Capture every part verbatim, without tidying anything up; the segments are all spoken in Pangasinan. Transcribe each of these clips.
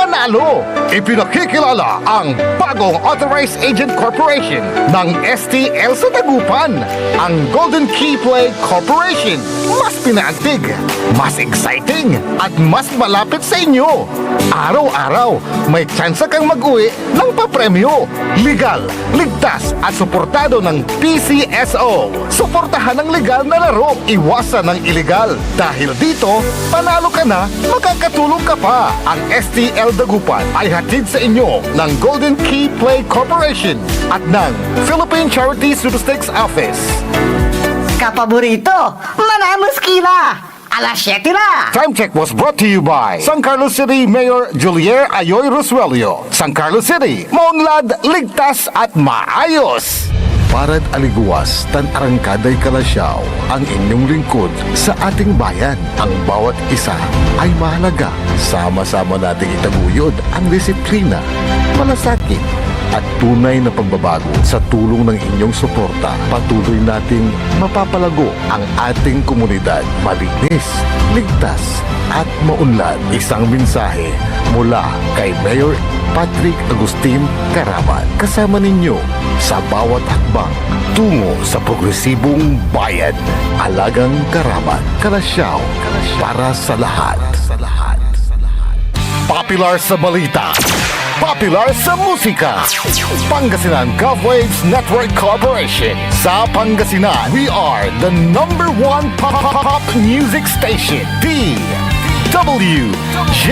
Panalo! Ipinakikilala ang bagong Authorized Agent Corporation ng S T L sa Dagupan, ang Golden Key Play Corporation. Mas pinaantig, mas exciting, at mas malapit sa inyo. Araw-araw, may tsansa kang mag-uwi ng papremyo. Legal, ligtas at suportado ng P C S O. Suportahan ang legal na laro, iwasan ang iligal. Dahil dito, panalo ka na, makakatulong ka pa. Ang S T L Dagupan ay hatid sa inyo ng Golden Key Play Corporation at ng Philippine Charity Sweepstakes Office. Kapaborito, manamos ki la! Alas siete la! Time check was brought to you by San Carlos City Mayor Julier Ayoy Rosuelio. San Carlos City, maunlad, ligtas at maayos. Parad aligewas tan arangkaday kalasyaw, ang inyong lingkod sa ating bayan. Ang bawat isa ay mahalaga. Sama-sama nating itaguyod ang disiplina, malasakit, at tunay na pagbabago. Sa tulong ng inyong suporta, patuloy nating mapapalago ang ating komunidad. Malinis, ligtas, at maunlad. Isang mensahe mula kay Mayor Patrick Agustin Caraman. Kasama ninyo sa bawat hakbang tungo sa progresibong bayan. Alagang Caraman, kalasyaw para sa lahat. Popular sa balita, popular sa musika. Pangasinan Gov Waves Network Corporation. Sa Pangasinan, we are the number one pop, pop, pop music station, D W J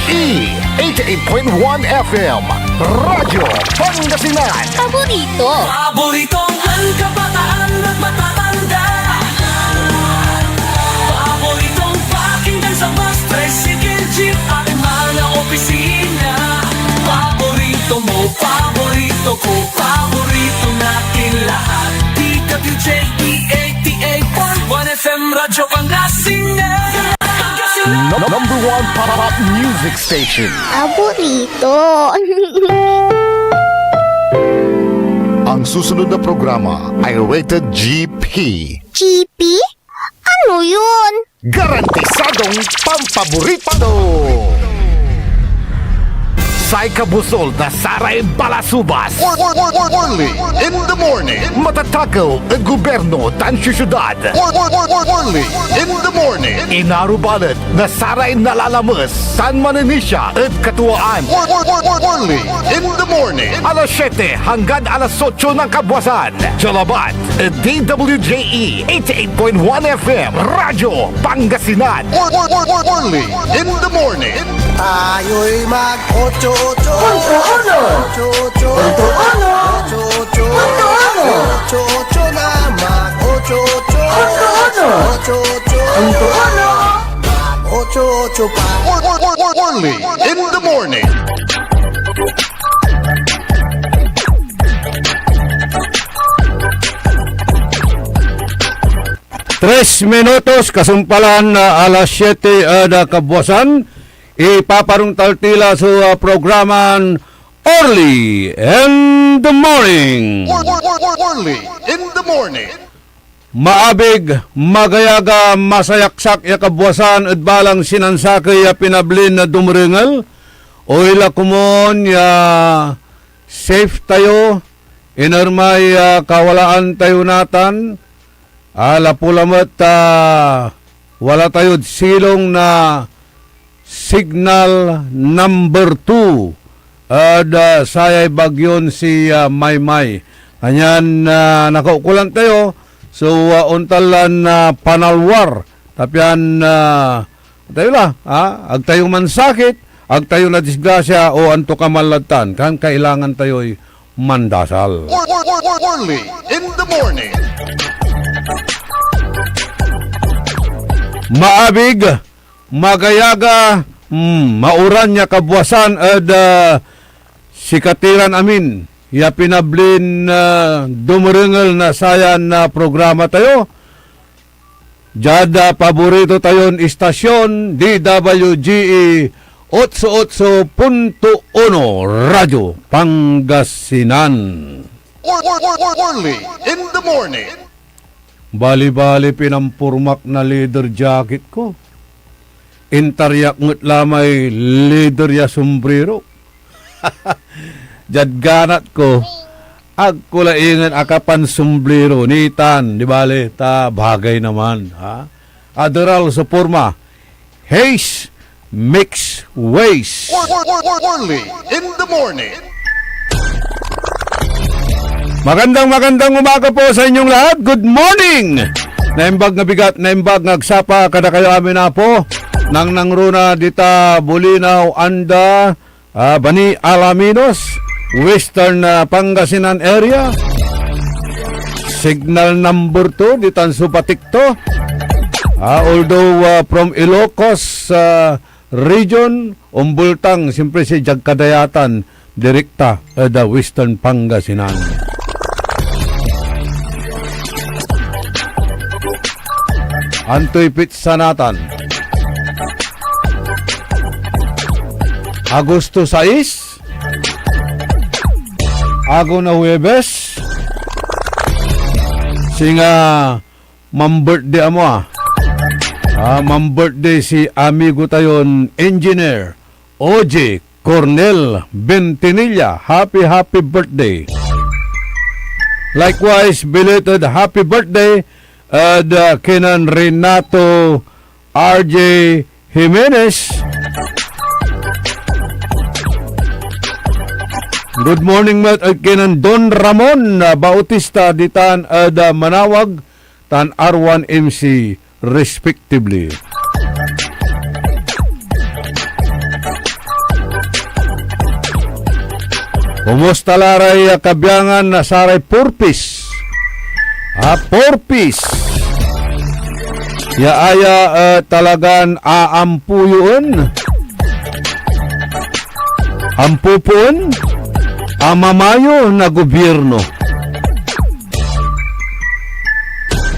E, eighty-eight point one F M, Radyo Pangasinan. Paborito. Paboritong ang kabataan at matatanda. Paboritong pakinggan sa bus, tricycle, jeep, at mga opisina. Paborito mo, paborito ko, paborito natin lahat. D W J E eighty-eight point one F M Radyo Pangasinan. Pangasinan. Number one pop music station. Paborito. Ang susunod na programa ay rated G P. G P? Ano yun? Garantisadong pampaborito! Say kabusol na saray balasubas. Or, or, or, or, Orly in the morning. Matatakew ed gobyerno tan siyudad. Or, or, or, or, Orly in the morning. Inarubalet na saray nalalames tan manenisia ed katuaan. Or, or, or, or, Orly in the morning. Alas siete hanggan alas otso ng kabuasan. Dialabat ed D W J E eighty-eight point one F M, Radyo Pangasinan. Or, or, or, or, Orly in the morning. Tayo'y mag-ocho-ocho. Punto uno. Ocho-ocho. Punto uno. Ocho-ocho. Ocho-ocho na mag-ocho-ocho. Punto uno. Ocho-ocho. Punto uno. Mag-ocho-ocho pa. Or, or, or, or, Orly in the morning. Tres minutos kasumpalan na alas siete ed kabuasan, ipaparungtal ti la so, ah, programan Orly in the Morning. Or, or, or, or, Orly in the morning. Maabig, magayag a masayaksak ya kabuasan ed balang sinansakey ya pinablin dumerengel. Oy la komon ya safe tayo, iner may, ah, kawalaan tayo natan, a lapu lamet ta wala tayod silong na signal number two ed, ah, sayay bagyon si, ah, Maymay. Kanyan, ah, nakaukolan tayo so, ah, ontan lan, ah, panalwar. Ta pian, ah, tayo la, ah, ag tayo mansakit, ag tayo nadisgrasya, o antokaman lad tan, kan kailangan tayoy mandasal. Or, or, or, or, Orly in the morning. Maabig, magayag a, mm, mauran ya kabuasan ed, ah, sikati ran amin ya pinablin, ah, dumerengel na sayan, ah, programa tayo. Diad, ah, paborito tayon istasyon, D W G E otso otso punto uno, Radyo Pangasinan. Or, or, or, or, Orly in the morning. Bali-bali pinampurmak na leather jacket ko. intaryak met la may leather ya sombrero. Diad ganat ko, ag ko la ingen akapansombrero, nitan, di bale, ta bagay naman, ha? Aderal so porma, Hayes Mix Ways. Early in the morning. Magandang, magandang umaga po sa inyong lahat. Good morning! Naimbag na bigat, naimbag na agsapa, kada kayo amin, Apo. Nangnang runa dita, Bulinaw, Anda, ah, Bani Alaminos, Western, ah, Pangasinan area. Signal number two, ditan so batik to. Ah, although, ah, from Ilocos, ah, region, umbultang, siyempre si Diag Kadayatan, direkta ed, ah, Western Pangasinan. Antoy pitsa natan? Agosto sais, agew na Huwebes, singa man-birthday amo, ah. Ah, man-birthday si amigo tayon Engineer O J Cornel Bentinilla. Happy, happy birthday. Likewise, belated happy birthday ed, ah, kinen Renato R J Jimenez. Good morning met ed kinen Don Ramon, ah, Bautista ditan ed, ah, Manawag tan R one M C respectively. Kumusta la ray, ah, kabiangan na saray Four Ps? Ah, Four Ps. Ya aya, eh, talagan aampuyoen, ampupoen a mamayo na gobyerno.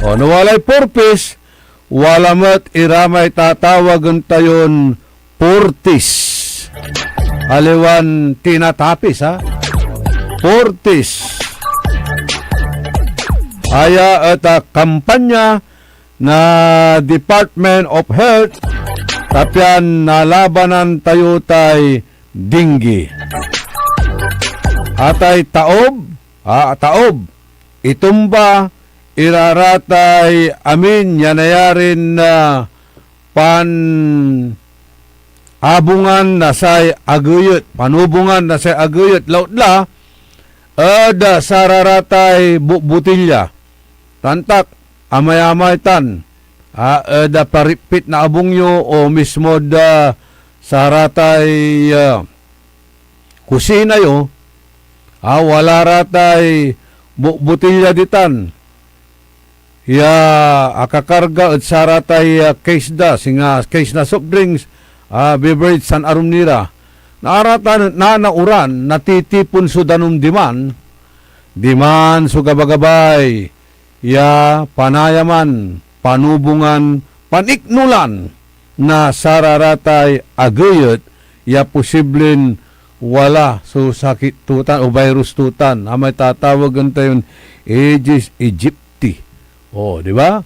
O, no walay Four Ps, wala met iramay tatawagen tayon Portis. Aliwan tinatapis, ha? Portis. Aya et, ah, kampanya na Department of Health, ta pian nalabanan tayo tay dengue. Atay taob, ah, taob, itumba ira ra tay amin ya nayarin, ah, pan-, abungan na say ageyet, panubungan na say ageyet, lautla ed, ah, sararatay butbotilya. Tantak, amayamay tan, ah, ed, ah, paripit na abung yo o mismo da saratay, ah, kusina yo, ah, wala ra tay butbotilya ditan ya akakarga ed saratay, ah, case da, singa case na soft drinks, ah, beverage, tan arum ni ra. Naaratan et nanauran, natitipon so danum diman, diman so gabagabay ya panayaman, panubungan, paniknolan na sararatay ageyet ya posiblen wala so sakit to tan o virus to tan, amay tatawagen tayon Aedes aegypti. O, di ba?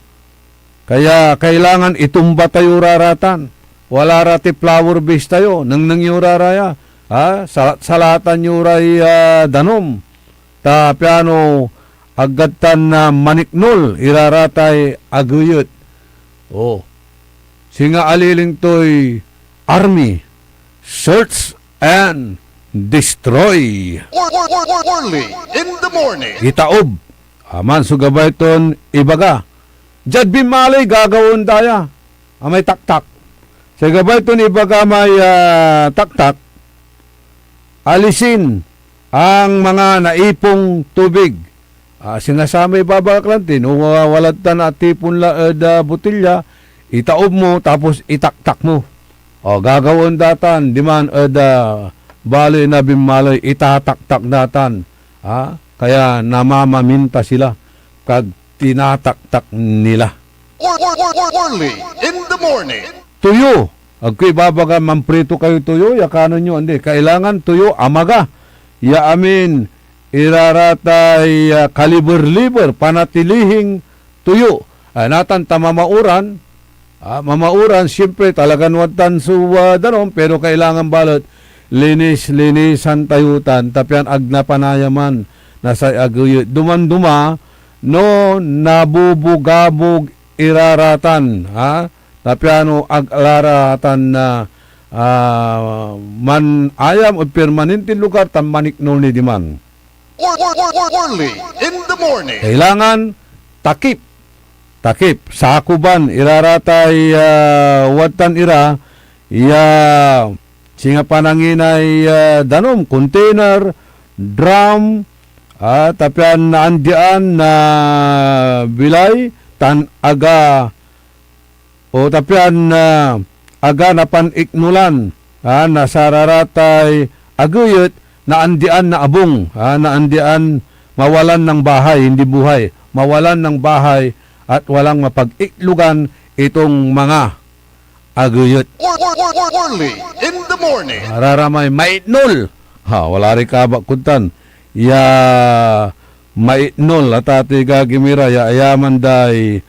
Kaya kailangan itumba tayo ra ratan. Wala ra ti flower vase tayo. Nengneng yo ra ra ya. Ha? Salat-salatan yo ray, ah, danum. Ta piano agad tan, ah, maniknol ira ra tay ageyet. O. Singa aliling toy army. Search and destroy. Or, or, or, or, early in the morning. Itaob. Aman so gabay ton ibaga. Diad binmaley gagawaen da ya. Amay taktak. Say gabay ton ibaga may, ah, taktak. Alisin ang mga naipong tubig. Ah, singa samay ibabagak lan ti, no, wa-, walad tan atipon la ed, ah, botelya, itaob mo, tapos itaktak mo. O, gagawaen da tan, diman ed, ah, baley na binmaley, itataktak da tan. Ah, kaya namamaminta sila, kag tinataktak nila. Or, or, or, or, early in the morning. Toyo. Agko ibabaga manprito kayo toyo, ya kanen yo, andi. Kailangan toyo, amaga. Ya amin, ira ra tay, ah, kaliber-liber, panatilihing toyo. Ay, natan ta mamauran, Ah, mamauran, siyempre, talagan wadtan so, ah, danum, pero kailangan balet linis-linisan tayo tan, ta pian ag napanayaman na say ageyet. Dumanduma no nabubugabog ira ratan, ha? Ta piano ag la ratan na, ah, manayam ed permanenteng lugar tan maniknol ni diman. Early in the morning. Kailangan takip. Takip, sakuban, ira ratay, ah, wadtan ira, ya singa pananginay, ah, danum, container, drum, ah, ta pian naandian na bilay, tan aga, o ta pian, ah, aga napaniknolan, ah, na sararatay ageyet, naandian na abung, ah, naandian mawalan ng bahay, hindi buhay, mawalan ng bahay at walang mapag-iklogan itong mga ageyet. Early in the morning. Araramay maitnol. Ha, wala rin kabak kuntan. Ya maitnol, atati gagimira, ya ayaman day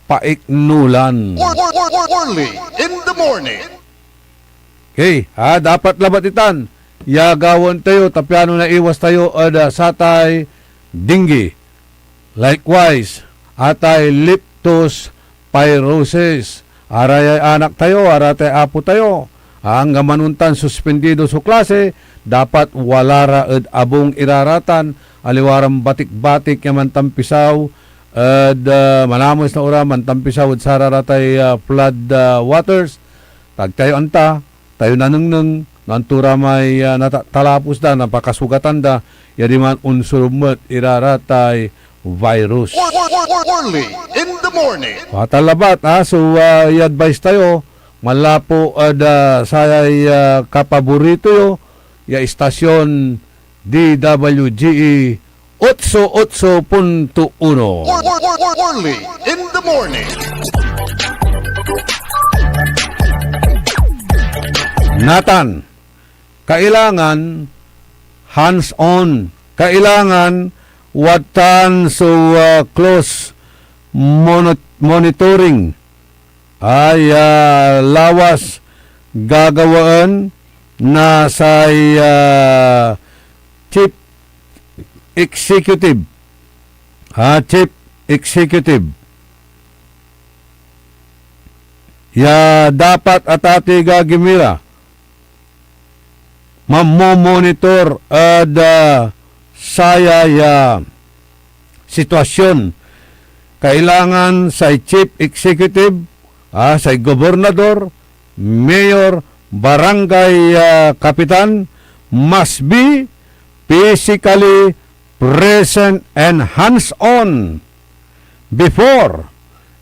paiknolan. Early in the morning. Okay, ha, dapat labat itan ya gawaen tayo, ta piano naiwas tayo ed, ah, satay dengue. Likewise, atay leptospirosis. Arayay anak tayo, aratay apo tayo. Anggaman ontan suspendido so klase, dapat wala ra ed abung ira ratan, aliwa ran batikbatik ya mantampisaw ed, ah, manamos na ora, mantampisaw ed sararatay, ah, flood, ah, waters. Ta ag tayo anta, tayo nanengneng, no anto ra may, ah, natatalapos da, napakasugatan da, ya diman onsurob met ira ratay virus. Early in the morning. Watan labat, ha? So, ah, i-advise tayo, manlapu ed, ah, sayay, ah, kapaborito yo, ya istasyon, D W G E otso otso punto uno. Early in the morning. Natan, kailangan hands-on. Kailangan wadtan so, ah, close mono-, monitoring. Ay, ah, lawas gagawaen na say, ah, chief executive, ha, chief executive. Ya dapat atati gagimira, mamomonitor ed, ah, saya ya sitwasyon. Kailangan say chief executive, ah, say gobernador, mayor, barangay, ah, kapitan must be physically present and hands-on before,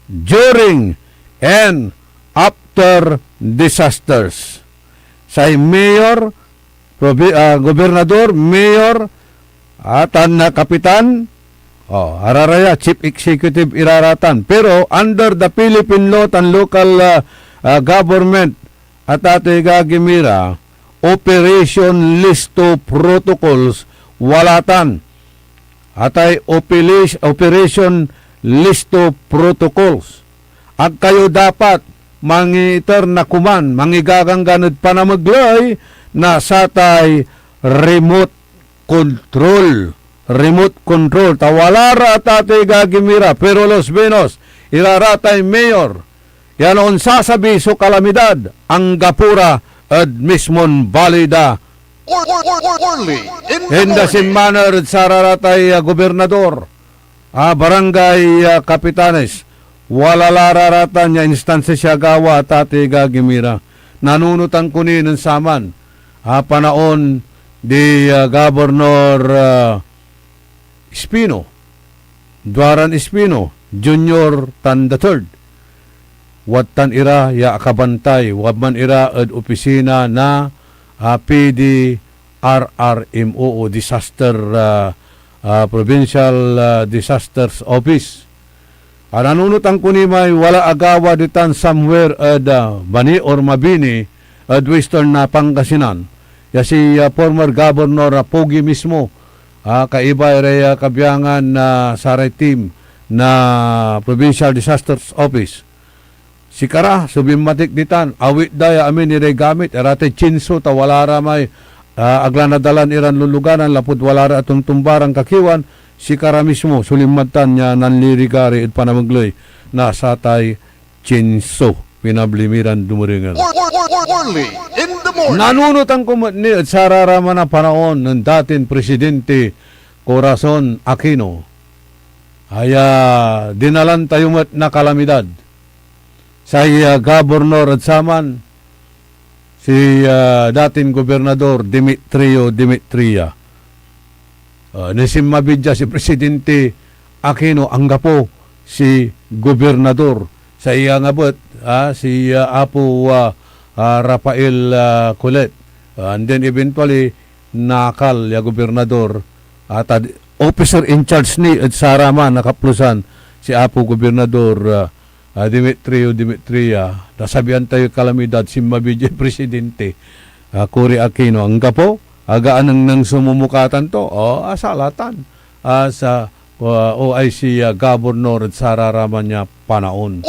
during, and after disasters. Say mayor, probi-, ah, gobernador, mayor, ah, tan, ah, kapitan, oh, araraya, chief executive ira ratan. Pero under the Philippine law tan local, ah, ah, government, atati gagimira, operation listo protocols, wala tan. Atay operation, operation listo protocols. Ag kayo dapat mangiiter na koman, mangigaganggan ed panamegley na satay remote control. Remote control. Ta wala ra atati gagimira, pero los menos, ira ratay mayor, ya no onsasabi so kalamidad, anggapo ra ed mismon baley da. Early in the morning. In the same manner ed sararatay, ah, gobernador, ah, barangay, ah, kapitanes, wala la ra ratan ya instansya si agawa, atati gagimira. Nanunotan ko ni nen saman, ah, panaon di, ah, Governor, ah, Espino, Duaran Espino, Junior tan the third. Wadtan ira ya akabantay, wadman ira ed opisina na, ah, P D R R M O o Disaster, ah, ah, Provincial, ah, Disasters Office. Ah, nanunotan ko ni may wala agawa ditan somewhere ed, ah, Bani or Mabini ed Western na Pangasinan. Ya si, ah, former Governor, ah, Pogi mismo, ah, kaiba iray, ah, kabiangan na saray team na Provincial Disasters Office. Sikara so binmatik ditan, awit da ya amin iray gamit, ira tay chainsaw ta wala ra may, ah, ag la nadalan iran luluganan lapud wala ra atumtumba ran kakiwan, sikara mismo so linmad tan ya nanlirigari ed panamegley na satay chainsaw. Pinabli mi ran dumerengel. Early in the morning. Nanunotan ko met ni ed sararaman a panaon nen datin Presidente Corazon Aquino, aya dinalan tayo met na kalamidad. Say, ah, gobernador ed saman, si, ah, datin Gobernador Demetrio Demetria. Ah, nen sinmabi dia si Presidente Aquino, anggapo si Gobernador. Say, ah, ngabet, ah, si, ah, Apo, ah, ah, Rafael, ah, Colet. Ah, and then eventually, nakal ya gobernador, ah, ta officer in charge ni ed saraman a kaplusan, si Apo Gobernador, ah, ah, Demetrio Demetria, nasabian tayoy kalamidad, sinmabi diay presidente, ah, Cory Aquino, anggapo, aga anengneng so mumukatan to, o, asalatan, ah, sa, ah, O I C, ah, governor ed sararaman ya panaon.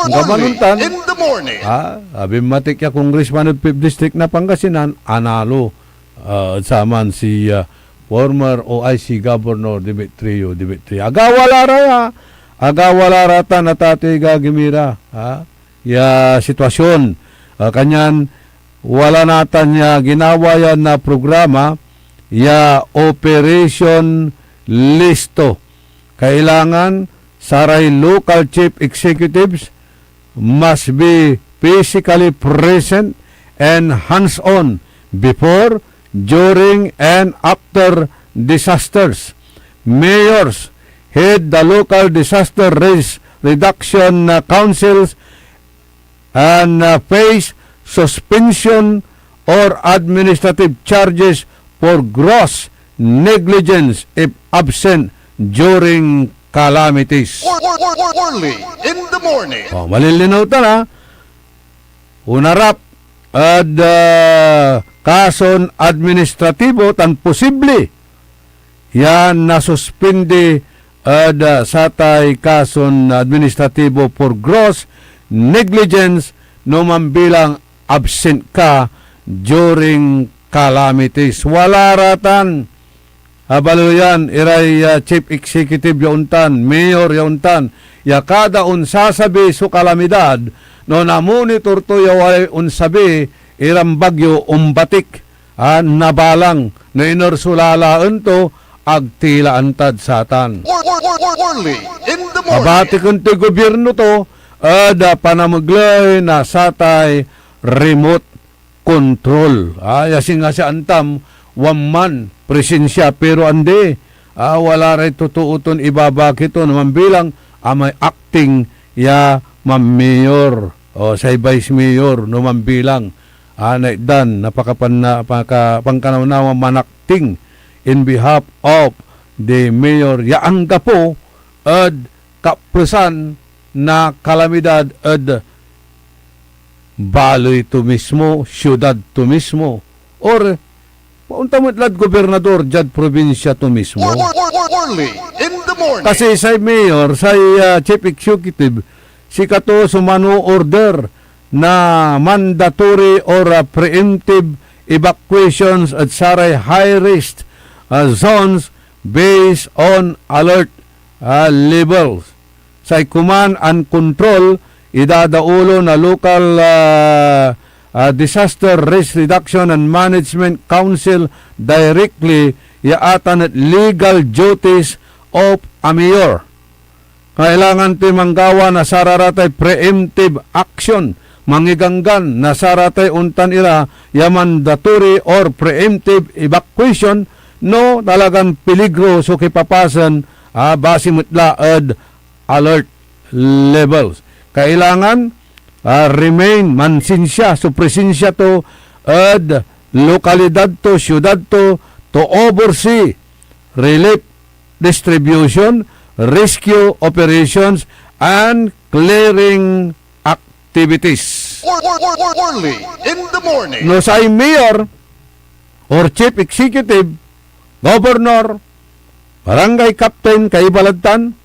Anggaman ontan, in the morning. Ah, ah, binmatik ya congressman ed Fifth District na Pangasinan, analo, ah, ed saman si, ah, former O I C Governor Demetrio Demetrio. Agawala ra ya, agawala ra tan atatoy gagimira, ha, ya sitwasyon. Ah, kanyan wala natan ya ginawa ya na programa ya Operation Listo. Kailangan saray local chief executives must be physically present and hands-on before, during, and after disasters. Mayors head the local disaster risk reduction, uh, councils and, uh, face suspension or administrative charges for gross negligence if absent during calamities. Early in the morning. Oh, malilinaw ta na. Onarap ed, ah, kason administratibo tan posible ya nasuspindi ed, ah, satay kason administratibo for gross negligence no mambilang absent ka during calamities. Wala ra tan abaleyan iray, ah, chief executive ya ontan, mayor ya ontan, ya kada onsasabi so kalamidad, no namonitor to ya walay onsabi iran bagyo, ombatik, ah, nabalang, no iner so lalaen to, ag ti la antad satan. Early in the morning. Abatiken toy gobierno to ed, ah, panamegley na satay remote control. Ah, ya singa si antam, wan man presensia, pero andi, ah, wala ray totoo ton ibabaki to no mambilang a may acting ya mammayor o say vice mayor no mambilang. Ah, naitdan na pakapan-, na paka-, pankanawnawa manakting in behalf of the mayor ya anggapo ed kaplesan na kalamidad ed baley to mismo, siudad to mismo, or ontan met lad gobernador diad probinsia to mismo. Early in the morning. Kasi say mayor, say, ah, chief executive, sikato so mano-order na mandatory or, ah, preemptive evacuations ed saray high-risk, ah, zones based on alert, ah, levels. Say command and control idadaulo na local, ah, ah, Disaster Risk Reduction and Management Council directly ya atan et legal duties of a mayor. Kailangan toy manggawa na sararatay preemptive action, mangiganggan na saratay ontan ira ya mandatory or preemptive evacuation no talagan peligro so kipapasen, ah, basi met la ed alert levels. Kailangan, ah, remain, mansinsia so presensia to ed lokalidad to, siudad to, to oversee relief distribution, rescue operations, and clearing activities. Early in the morning. No say mayor or chief executive, governor, barangay captain, kaiba lad tan,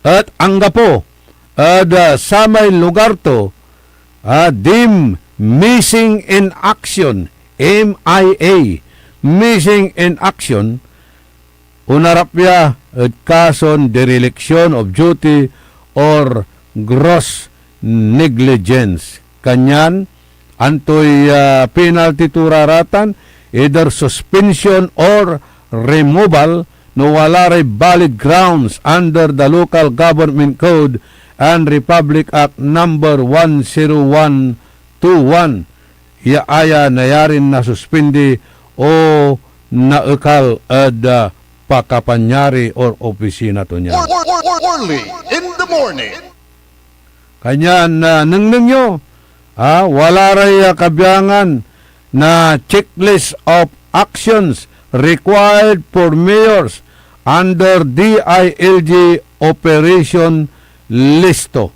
et anggapo ed, ah, samay lugar to, ah, dim missing in action, M I A, missing in action, onarap ya ed kason dereliction of duty or gross negligence. Kanyan, antoy, ah, penalty to ra ratan, either suspension or removal, no wala ray valid grounds under the Local Government Code and Republic Act Number one zero one two one, ya aya nayarin nasuspindi o naekal ed, ah, pakapanyari or opisina to niya. Early in the morning. Kanyan, ah, nengneng yo, ah, wala ray, ah, kabiangan na checklist of actions required for mayors under D I L G operation list to.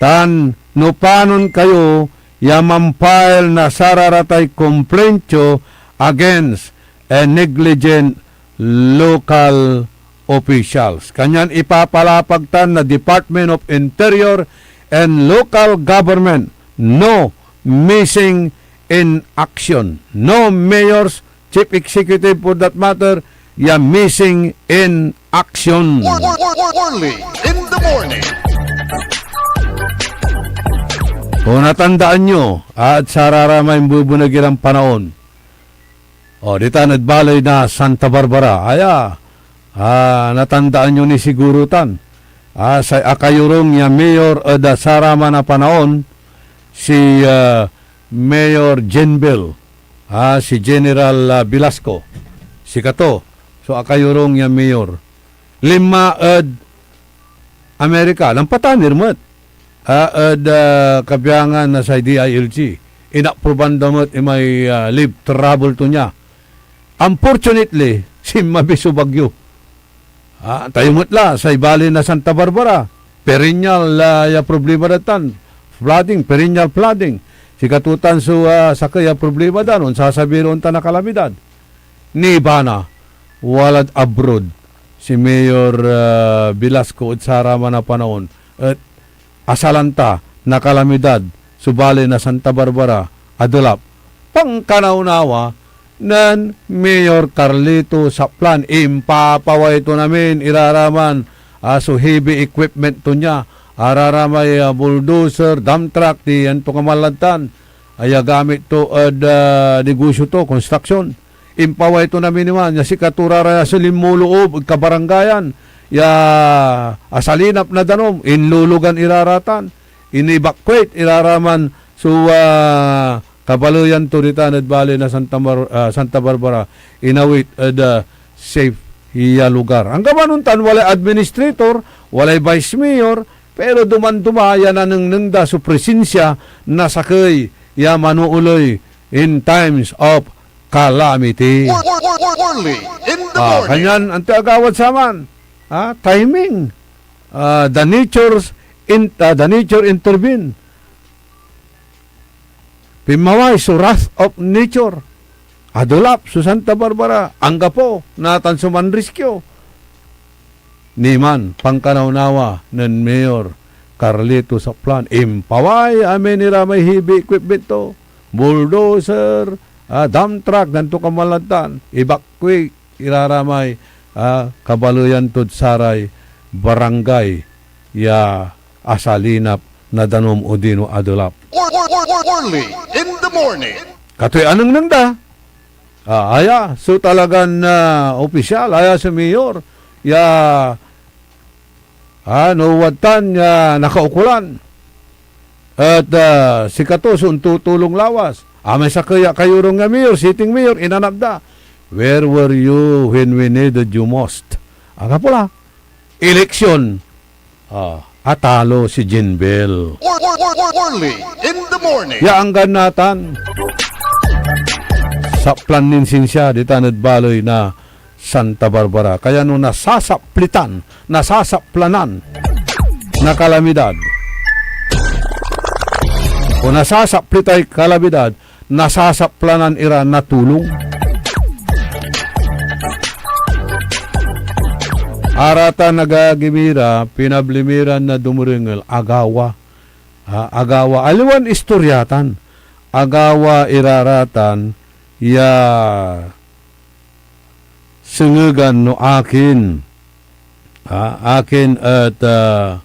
Tan no panon kayo ya mampile na sararatay complaint yo against a negligent local officials. Kanyan ipapalapag tan na Department of Interior and Local Government, no missing in action. No mayors, chief executive for that matter, ya missing in action. Early in the morning. O natandaan nyo, at sarara may imbubunog iran panaon, O, ditan ed baley na Santa Barbara. Aya, ah, natandaan yo ni siguro tan. Ah, say akayorung ya mayor ed, ah, saraman a panaon, si, ah, Mayor Jenbel, ah, si General, ah, Velasco. Sikato so akayorung ya mayor. Linma ed Amerika, nampatanir met, ah, ed, ah, kabiangan na say D I L G. Inapruban da met imay, ah, leave travel to nia. Unfortunately, sinmabi so bagyo. Ah, tayo met la, say bali na Santa Barbara, perennial, ah, ya problema da tan. Flooding, perennial flooding. Sikato tan so, ah, sakey a problema da, no onsasabi ron tan a kalamidad. Nibana, walad abroad si Mayor, ah, Velasco ed saraman a panaon et asalanta na kalamidad so baley na Santa Barbara a delap. Pankanawnawa nen Mayor Carlito Saplan, impapaway ton amin iraraman, ah, so heavy equipment to nia, araramay, ah, bulldozer, dump truck, di antokaman lad tan, aya gamit to ed, ah, negosyo to, construction. Impaway ton amin iman ya sikato ra ra ya so linmoloob ed kabarangayan ya asalinap na danum, inlulugan ira ra tan, in-evacuate ira ra man so, ah, kabaleyan to ditan ed baley na Santa Mar-, ah, Santa Barbara, inawit ed, ah, safe ya lugar. Anggaman ontan, walay administrator, walay vice mayor, pero dumanduma ya nanengneng da so presensia na sakey ya manooley in times of calamity. Early in the Ah, morning. Kanyan, antoy agawad saman? Ah, timing. Ah, the nature's in-, ah, the nature intervene. Pinmaway so wrath of nature. Adolap so Santa Barbara. Anggapo, natan so manriskyo. Niman, pankanawnawa nen Mayor Carlito Saplan, impaway amin ira may heavy equipment to, bulldozer, ah, dump truck, nantokaman lad tan, evacuate ira ra may, ah, kabaleyan tod saray barangay ya asalinap na danum odino adolap. Early in the morning. Katoy anengneng da. Ah, aya so talagan, ah, opisyal, aya so mayor ya, ah, no wadtan ya nakaukolan. Et, ah, sikato so ontutulong lawas. Ah, may sakey a kayorung ya mayor, sitting mayor, inanap da. Where were you when we needed you most? Anggapo la. Eleksyon. Ah, atalo si Jinbel. Early in the morning. Ya anggan natan. Saplan nin sinsia ditan ed baley na Santa Barbara. Kaya no nasasaplitan, nasasaplanan na kalamidad, o nasasaplitay kalamidad, nasasaplanan ira na tulong. Aratan, agagi mi ra, pinabli mi ran na dumerengel, agawa. Ah, agawa, aliwan istorya tan. Agawa iraratan ya sengegan no akin, ah, akin et, ah,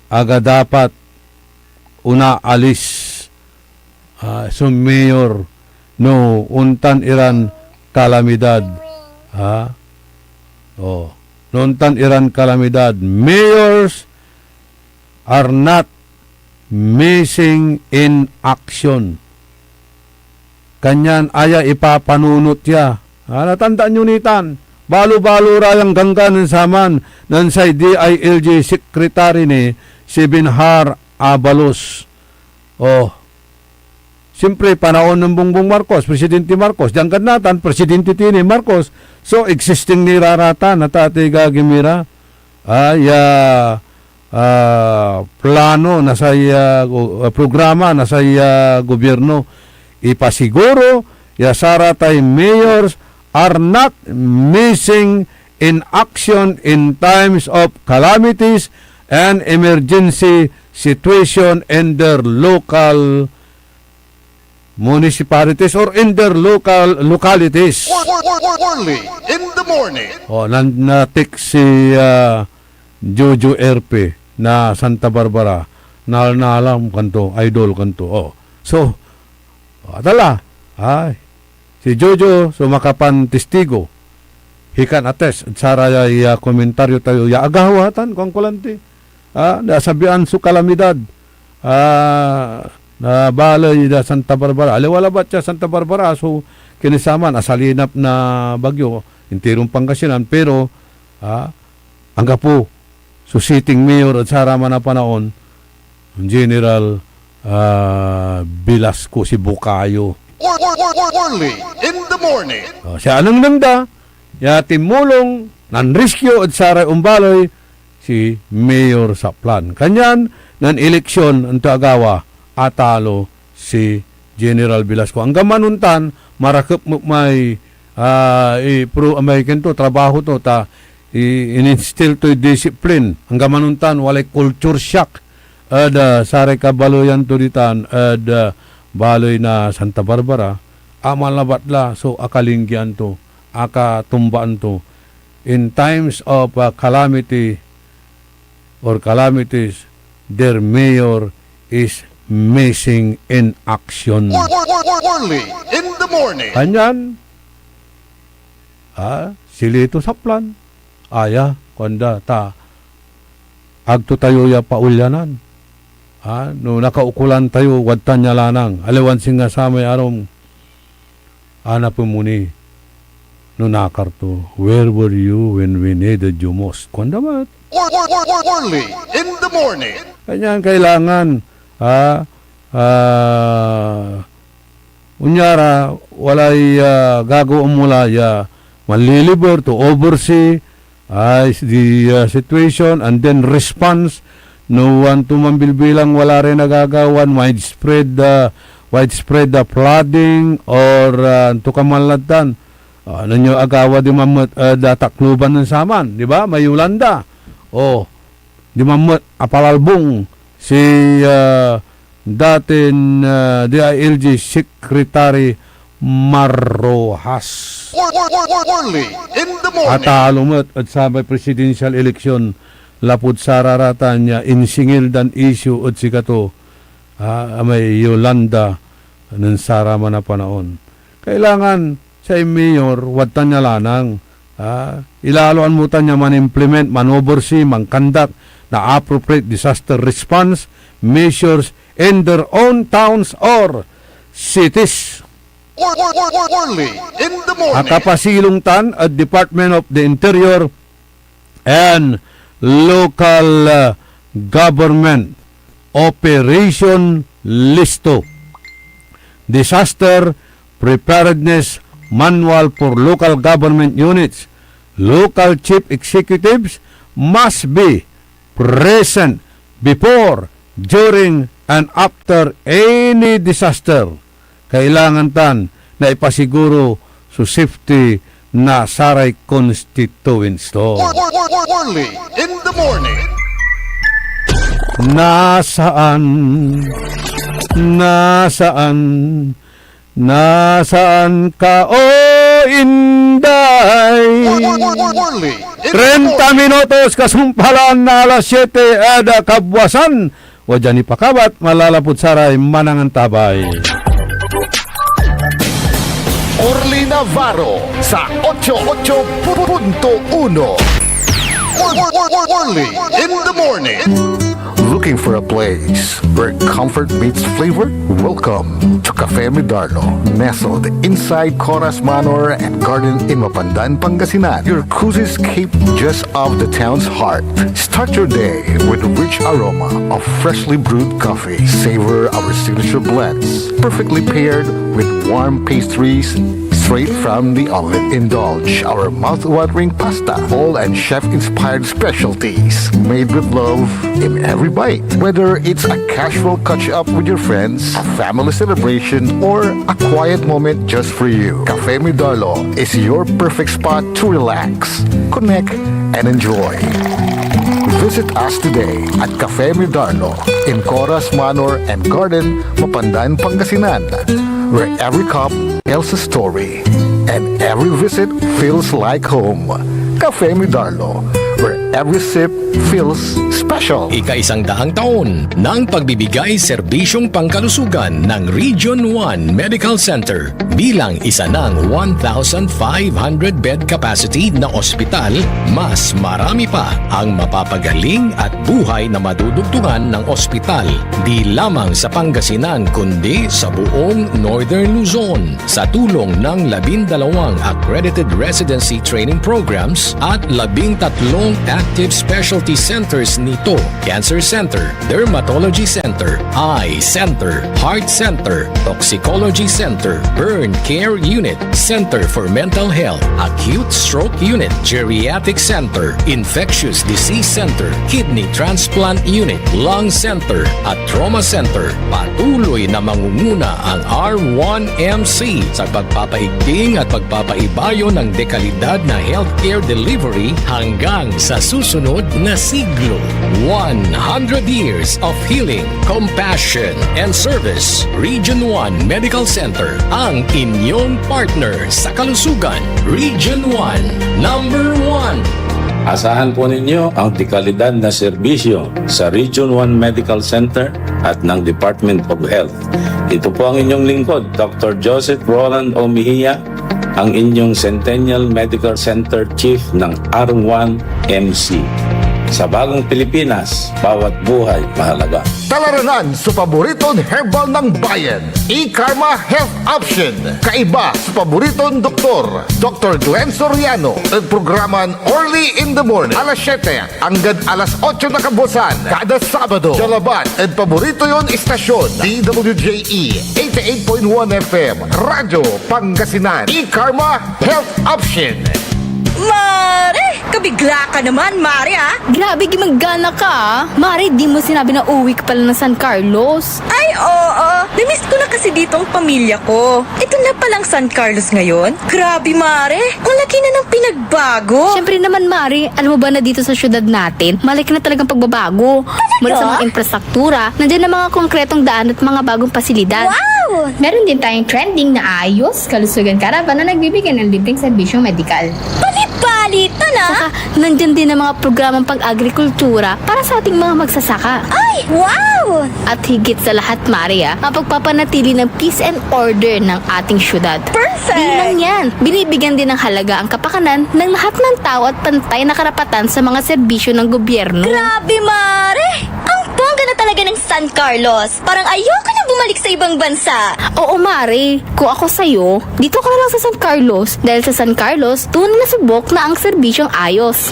aga dapat onaalis, ah, so mayor no ontan iran kalamidad, ah. Oh, no ontan iran kalamidad, mayors are not missing in action. Kanyan aya ipapanunot ya. Ah, natandaan yo ni tan. Balo-balo ra yan ganggan nen saman nen say D I L G secretary ni si Benhur Abalos. Oh, siyempre, panaon nen Bongbong Marcos, Presidente Marcos. Diyan gad natan, Presidente ti ni Marcos. So, existing ni ra ratan, natan, agagi mi ra. Ah, ya, ah, plano na say, ah, go-, ah, programa na say, ah, gobyerno. Ipasiguro ya saratay mayors are not missing in action in times of calamities and emergency situation in their local municipalities or in their local localities. Early in the morning. Oh, nan-, na-text si, ah, Jojo R P na Santa Barbara. Nalnalam kanto, idol kanto. Oh. So, ah, tala, ah, si Jojo so makapantistigo. He can attest ed sarayay, ah, komentaryo tayo ya agawa tan, kuanko lanti. Ah, nasabian so kalamidad, ah, na baley da Santa Barbara. Aliwa labat ya Santa Barbara, so, kanisaman, asalinap na bagyo, intiron Pangasinan, pero, ah, anggapo so sitting mayor ed saraman a panaon, General, ah, Velasco, si Bukayo. Early in the morning. Oh, siya anengneng da, ya tinmulong, nanriskyo ed saray ombaley, si Mayor Saplan. Kanyan, nen eleksyon, anto agawa, atalo si General Velasco. Anggaman ontan, marakep met may, ah, i-, pro-, may kento, trabaho to, ta i-, in-instill toy discipline. Anggaman ontan, walay culture shock ed, ah, saray kabaleyan to ditan ed, ah, baley na Santa Barbara. Aman labat la so akalinggian to, akatumbaan to. In times of, ah, calamity or calamities, their mayor is missing in action. Early in the morning. Kanyan, ah, si Lito Saplan, aya, kuanda, ta agto tayo ya paulyanan. Ah, no nakaukolan tayo, wadtan ya lanang. Aliwan singa samay arum, anapen mo ni no nakar to, "Where were you when we needed you most?" Kuanda met. Early in the morning. Kanyan kailangan, ah, ah, onya ra, walay, ah, gagawaen mo la ya manliliber to oversee, ah, the, ah, situation and then response. No anto man bilbilang, wala ray nagagawan, widespread, ah, widespread, ah, flooding or, ah, anto ka man lad tan. Ah, ano nyo agawa diman met, ah, da Tacloban nen saman, di ba? May Yolanda. Oh, diman met apalalbong si, ah, datin, ah, D I L G Secretary Mar Rojas. Early in the morning. Atalo met ed samay presidential election lapud sararatan ya insingil dan issue ed sikato, ah, amay Yolanda nen saraman a panaon. Kailangan say mayor, wadtan ya lanang, ah, ilaloan mo tan ya man-implement, man-oversee, man-conduct na appropriate disaster response measures in their own towns or cities. Early in the morning. Akapasilong tan ed Department of the Interior and Local, uh, Government Operation Listo, Disaster Preparedness Manual for Local Government Units. Local chief executives must be present before, during, and after any disaster. Kailangan tan na ipasiguro so safety na saray constituents to. Early in the morning. Nasaan, nasaan, nasaan ka, o Inday? Early in the morning. Treinta minutos kasumpalan na alas siete ed kabuasan. Wadia ni pakabat, malalapud saray manangantabay. Orly Navarro sa ocho ocho punto uno. Early in the morning. Looking for a place where comfort meets flavor? Welcome to Cafe Midarlo, nestled inside Coras Manor and Garden in Mapandan, Pangasinan. Your cozy escape just off the town's heart. Start your day with a rich aroma of freshly brewed coffee. Savor our signature blends, perfectly paired with warm pastries straight from the oven. Indulge our mouth-watering pasta, bowl and chef-inspired specialties, made with love in every bite. Whether it's a casual catch-up with your friends, a family celebration, or a quiet moment just for you, Cafe Midarlo is your perfect spot to relax, connect, and enjoy. Visit us today at Cafe Midarlo in Coras Manor and Garden, Mapandan, Pangasinan, where every cup tells a story and every visit feels like home. Cafe Midarlo, where every sip feels special. Ikaisang daang taon ng pagbibigay serbisyong pangkalusugan ng Region one Medical Center. Bilang isa ng one thousand five hundred bed capacity na ospital, mas marami pa ang mapapagaling at buhay na madudugtungan ng ospital, di lamang sa Pangasinan, kundi sa buong Northern Luzon. Sa tulong ng labindalawang accredited residency training programs at labing tatlong active specialty centers nito, Cancer Center, Dermatology Center, Eye Center, Heart Center, Toxicology Center, Burn Care Unit, Center for Mental Health, Acute Stroke Unit, Geriatric Center, Infectious Disease Center, Kidney Transplant Unit, Lung Center, at Trauma Center. Patuloy na mangunguna ang R one M C sa pagpapaigting at pagpapaibayo ng dekalidad na healthcare delivery hanggang sa susunod na siglo. One hundred years of healing, compassion, and service. Region one Medical Center, ang inyong partner sa kalusugan. Region one, number one. Asahan po ninyo ang dekalidad na serbisyo sa Region one Medical Center at ng Department of Health. Ito po ang inyong lingkod, Doctor Joseph Roland O. Mejia, ang inyong Centennial Medical Center Chief ng R one M C. Sa bagong Pilipinas, bawat buhay mahalaga. Talaranan so paboriton herbal ng bayan, E-Karma Health Option. Kaiba so paboriton doktor, Doctor Glenn Soriano, ed programan Early in the Morning, alas siete anggad alas otso na kabuasan, kada Sabado. Dia labat ed paborito yon istasyon, D W J E eighty-eight point one F M, Radyo Pangasinan. E-Karma Health Option. Mare! Kabigla ka naman, Mare, ah! Grabe, gimanggana ka, ah! Mare, di mo sinabi na uwi ka pala ng San Carlos. Ay, oo. Namiss ko na kasi dito ang pamilya ko. Ito na palang San Carlos ngayon. Grabe, Mare. Ang laki na ng pinagbago. Siyempre naman, Mare. Alam mo ba na dito sa syudad natin, malaki na talagang pagbabago. Talaga? Mula sa mga infrastruktura, nandiyan na mga konkretong daan at mga bagong pasilidad. Wow! Meron din tayong trending na Ayos Kalusugan Caravan na nagbibigay ng libreng serbisyong medikal. Palit-palitan, ah! Saka, nandiyan din ang mga programang pag-agrikultura para sa ating mga magsasaka. Ay, wow! At higit sa lahat, Mare, ah, mapagpapanatili ng peace and order ng ating syudad. Perfect! Di lang yan, binibigyan din ng halaga ang kapakanan ng lahat ng tao at pantay na karapatan sa mga serbisyo ng gobyerno. Grabe, Mare! Ang bongga na talaga ng San Carlos! Parang ayoko na bumalik sa ibang bansa! Oo, Mare. Kung ako sa'yo, dito ka na lang sa San Carlos, dahil sa San Carlos, tunay na subok na ang serbisyong ayos.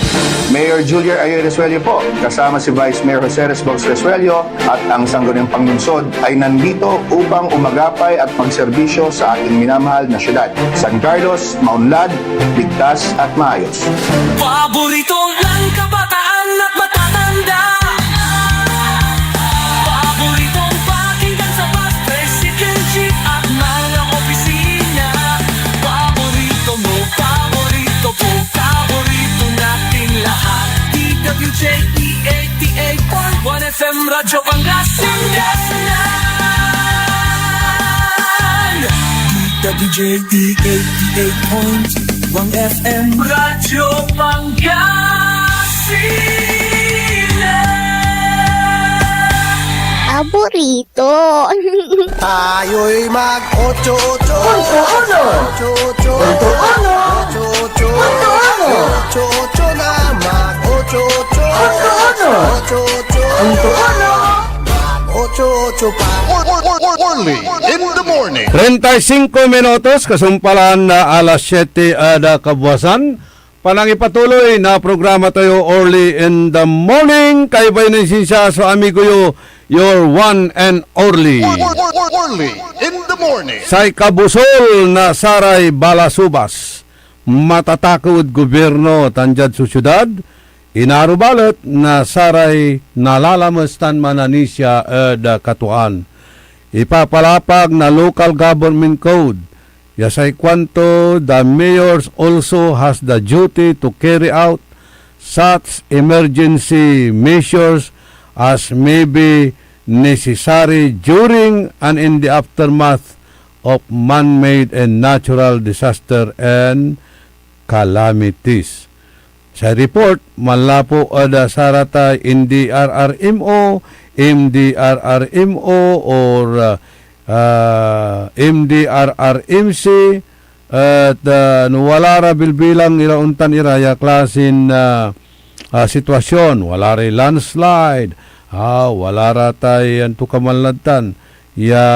Mayor Julier Ayoy Resuello po, kasama si Vice Mayor Jose Resbos Resuello at ang sangguniang panlungsod ay nandito upang umagapay at magserbisyo sa ating minamahal na syudad. San Carlos, maunlad, ligtas at maayos. Paborito ng kabataan at matatanda. Paboritong pakinggan sa bus, tricycle, jeep at mga opisina. Paborito mo, paborito Radyo Pangasinan. Dita D J E eighty-eight point one F M. Radyo Pangasinan. Paborito. Tayo'y mag-ocho-ocho. Punto uno. Ocho-ocho. Punto uno. Ocho-ocho. Punto uno. Ocho-ocho. Ocho-ocho na mag-ocho-ocho. Punto uno. Ocho-ocho. Punto uno. Mag-ocho-ocho pa. Only in the morning. Treinta y cinco minutos, kasumpalan na alas siete ed kabuasan. Panangipatuloy na programa tayo, Early in the Morning. Kaibay nen sinsia so amigo yo, your one and only. Early in the morning. Say kabusol na saray balasubas, matatakew ed gobierno tan diad sosyedad, inaro balet na saray nalalames tan mananisia ed katuaan. Ipapalapag na local government code ya say kuanto, "The mayors also has the duty to carry out such emergency measures as may be necessary during and in the aftermath of man-made and natural disaster and calamities." Say report manlapu ed saratay M D R R M O, M D R R M O, or, ah, ah, M D R R M C, et, ah, no wala ra bilbilang ira ontan ira ya klasin, ah, ah, sitwasyon, wala ray landslide, ah, wala ra tay antokaman lad tan ya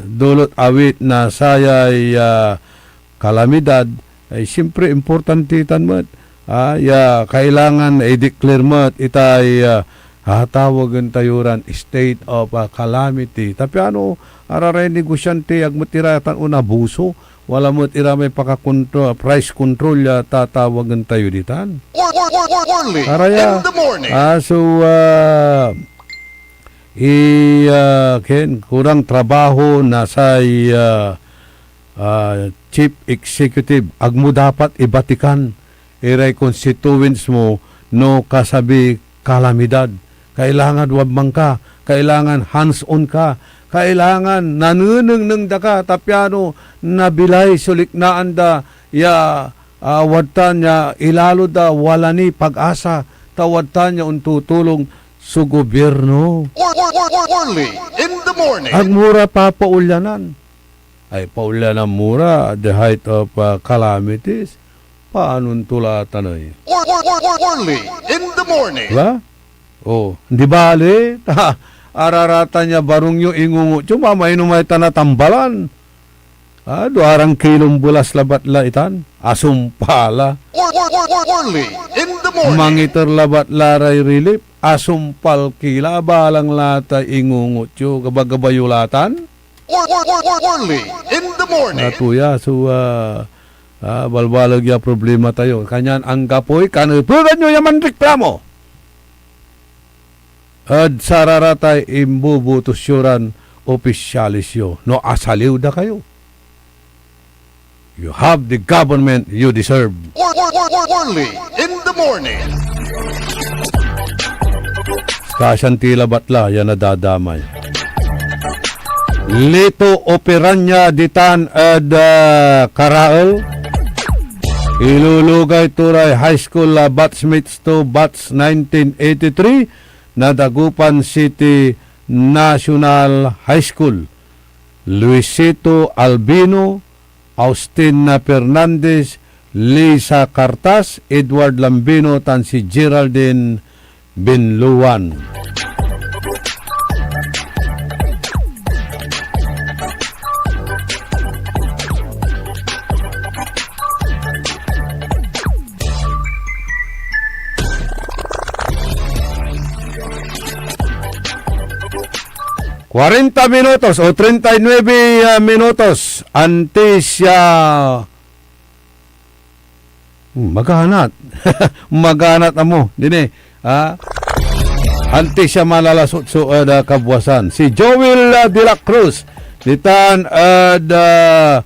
dulot awit na sayay, ah, kalamidad, ay siyempre importante tan met, ah, ya kailangan i-declare met itay, ah, tatawagen tayo ran state of, ah, calamity. Ta piano, araray negosyante, agmet ira tan onabuso, wala met ira may pakakontro-, price control ya tatawagen tayo ditan. Araya, ah, so, ah, i, ah, ken, kurang trabaho na say, ah, ah, chief executive, agmo dapat ibatikan iray constituents mo no kasabi kalamidad. Kailangan wadman ka, kailangan hands-on ka, kailangan nanenengneng da ka, ta piano nabilay so liknaan da ya, ah, wadtan ya ilalo da wala ni pag-asa, ta wadtan ya ontutulong so gobierno. Early in the morning. Agmo ra papaulyanan. Ay, paulyanan mo ra at the height of, ah, calamities. Panon to la tan ey? Early in the morning. Diba? Oh, di bale, ta araratan ya barung yo, ingungot yo, mamainom ay ta natambalan. Ah, duaran kilon belas labat la itan. Asumpal la. Early in the morning. Mangiter labat la ray relief. Asumpal ki la, balang la tay ingungot yo, gabagabay yo la tan. Early in the morning. Natuya so, ah, ah, balbaleg ya problema tayo. Kanyan anggapoy kanepegan yo ya manreklamo ed sararatay imbobotos yo ran opisyales yo. No asaliw da kayo, you have the government you deserve. Early in the morning. Kasian ti labat la ya nadadamay. Lito Operanya ditan ed, ah, Karael. Ilulugay to ray high school, ah, batchmates to, batch nineteen eighty-three na Dagupan City National High School. Luisito Albino, Austin Fernandez, Lisa Cartas, Edward Lambino, tan si Geraldine Binluan. Cuarenta minutos o treinta y nueve, ah, minutos antes ya, hmm, maganat. Maganat amo, dini, ah. Antes ya malalasot so, ah, da kabuasan. Si Joel, ah, de la Cruz, ditan, ah, da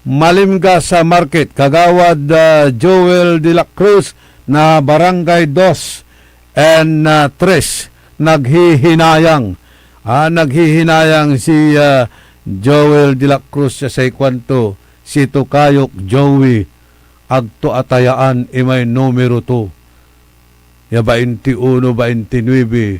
Malimgas, ah, Market, Kagawad, ah, Joel de la Cruz na Barangay Dos and, ah, Tres, naghihinayang. Ah, naghihinayang si, ah, Joel de la Cruz ya say kuanto, "Si tokayok Joey, ag to atayaan imay numero to." Ya bainti uno, bainti nuebe,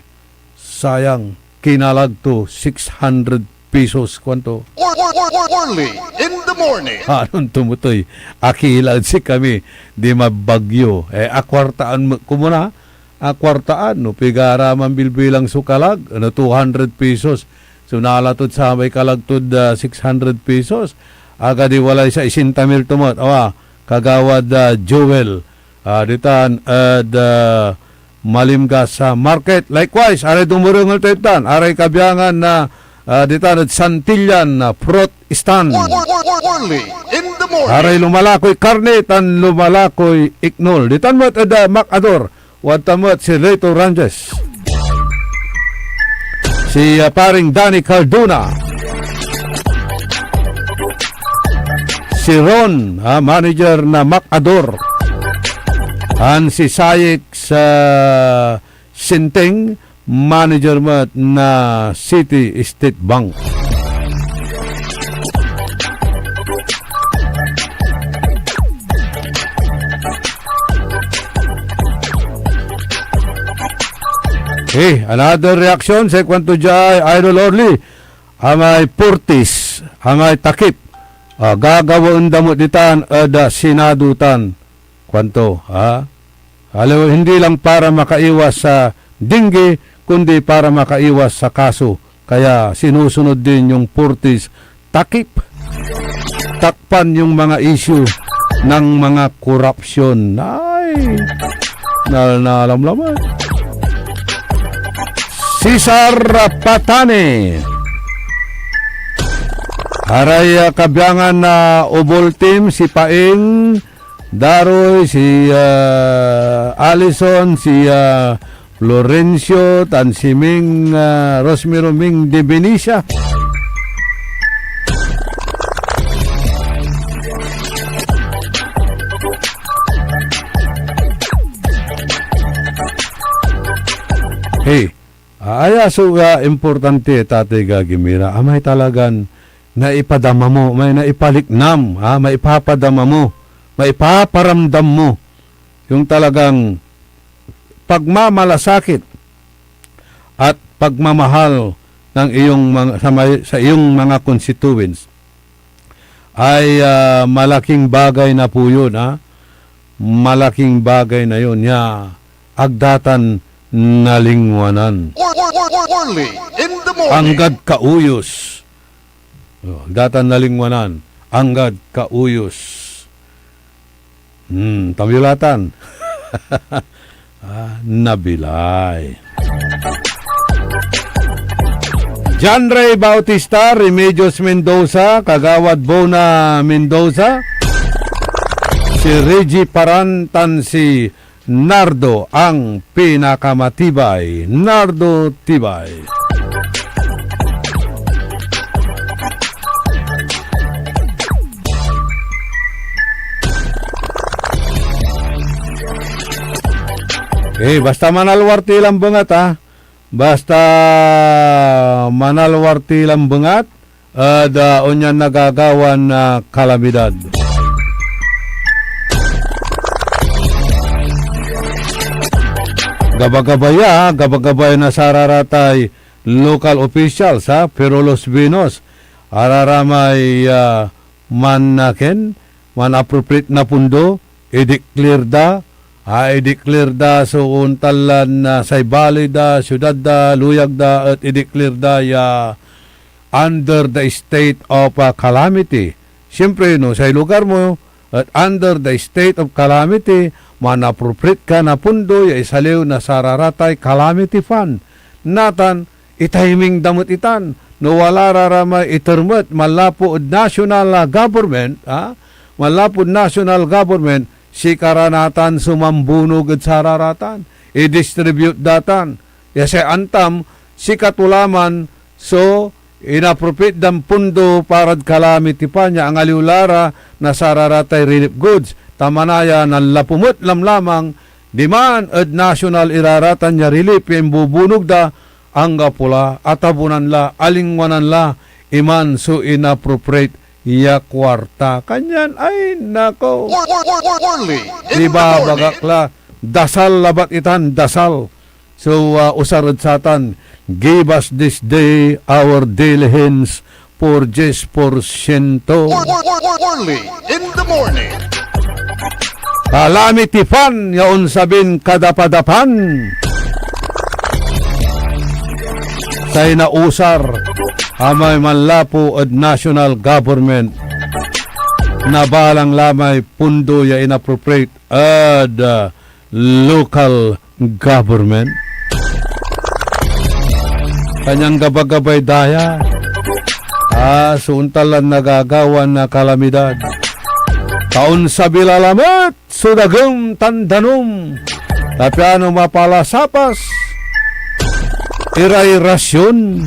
sayang, kinalag to, six hundred pesos, kuanto. Early in the morning. Anon to motoy akila ed sikami, di mabagyo. Eh, akwartaan met komun a, akwartaan, no, pigara manbilbilang so kalag, ano, two hundred pesos. So, nala tod samay kalag tod, ah, six hundred pesos. Aga di walay saisinta mil to met, awa, Kagawad, ah, Joel. Ah, ditan ed, ah, Malimgas, ah, Market. Likewise, aray dumerengel tayo tan, aray kabiangan na, ah, ditan ed Santillan, ah, Fruit Stand. Early in the morning. Aray lumalakoy karne tan lumalakoy iknol. Ditan met ed, ah, Macador, wadtan met si Lito Ranges. Si, ah, paring Danny Cardona. Si Ron, ah, manager na Macador. Tan si Sayek sa Sinteng, manager met na City State Bank. Eh, another reaction, say kuanto diay, Idol Orly, amay Portis, amay takip, ah, gagawaen da met ditan ed, ah, Senado tan. Kuanto, ha? Aliw, hindi lang para makaiwas sa dengue, kundi para makaiwas sa kaso. Kaya sinusunod din yung Portis takip. Takpan yung mga issue ng mga korupsyon. Ay, nal-, nalamlaman. Cesar Patane. Aray, ah, kabiangan na Obol Team, si Paeng, Daroy, si, ah, Alison, si, ah, Florencio, tan si Ming, ah, Rosmiro Ming de Benicia. Hey, ah, aya so, ah, importante, Tatay Gagimira, amay talagan naipadama mo, may naipaliknam, ha, maipapadama mo, maipaparamdam mo yung talagang pagmamalasakit at pagmamahal ng iyong mga, sa may, sa iyong mga constituents ay, ah, malaking bagay na po yun, ha? Malaking bagay na yun, ya agdatan nalingwanan. Early in the morning. Anggad kauyos. Oh, datan nalingwanan, anggad kauyos. Hmm, tamyulatan. Ah, nabilay. John Ray Bautista, Remedios Mendoza, Kagawad Bona Mendoza, si Reggie Paran, tan si Nardo ang pinakamatibay. Nardo Tibay. Eh, basta manalwar ti lan bengat, ha? Basta manalwar ti lan bengat, ed, ah, onyan nagagawan, ah, kalamidad. Gabagabay ya, gabagabay na sararatay local officials, ha, Pirulos Venus, araramay, ah, man-, akin, man-appropriate na pondo, i-declare da, ah, i-declare da so ontan lan, ah, say baley da, siudad da, luyag da, et i-declare da ya under the state of, ah, calamity. Siyempre, no say lugar mo et under the state of calamity, man-appropriate ka na pondo ya isaliw na sararatay calamity fund. Natan, i-timing da met itan. No wala ra ra may iter met manlapu ed national, ah, government, ah, manlapud national government, sikara natan so mambunog ed sararatan. I-distribute da tan. Ya say antam, sikato la man so inappropriate dan pondo parad calamity fund ya angaliw la ra na sararatay relief goods. Ta manaya nanlapu met lamlamang Diman ed national iraratan ya relief ya imbubunog da, anggapo la, atabunan la, alingwanan la, iman so inappropriate ya kuarta. Kanyan, ay, nako. Or-, or-, or-, or-, Orly in the Ibabagak morning. La, dasal labat itan, dasal. So, ah, usar ed satan, give us this day our daily hens for dies porsiento. Or-, or-, or-, or-, Orly in the morning. Calamity Fund ya onsabin kadapadapan. Say nausar amay manlapu ed national government na balang la may pondo ya inappropriate ed, ah, local government. Kanian gabagabay daya, ah, so ontan lan nagagawa na kalamidad. Ta onsabi la lamet so dagem tan danum, ta piano mapalasapas iray rasion.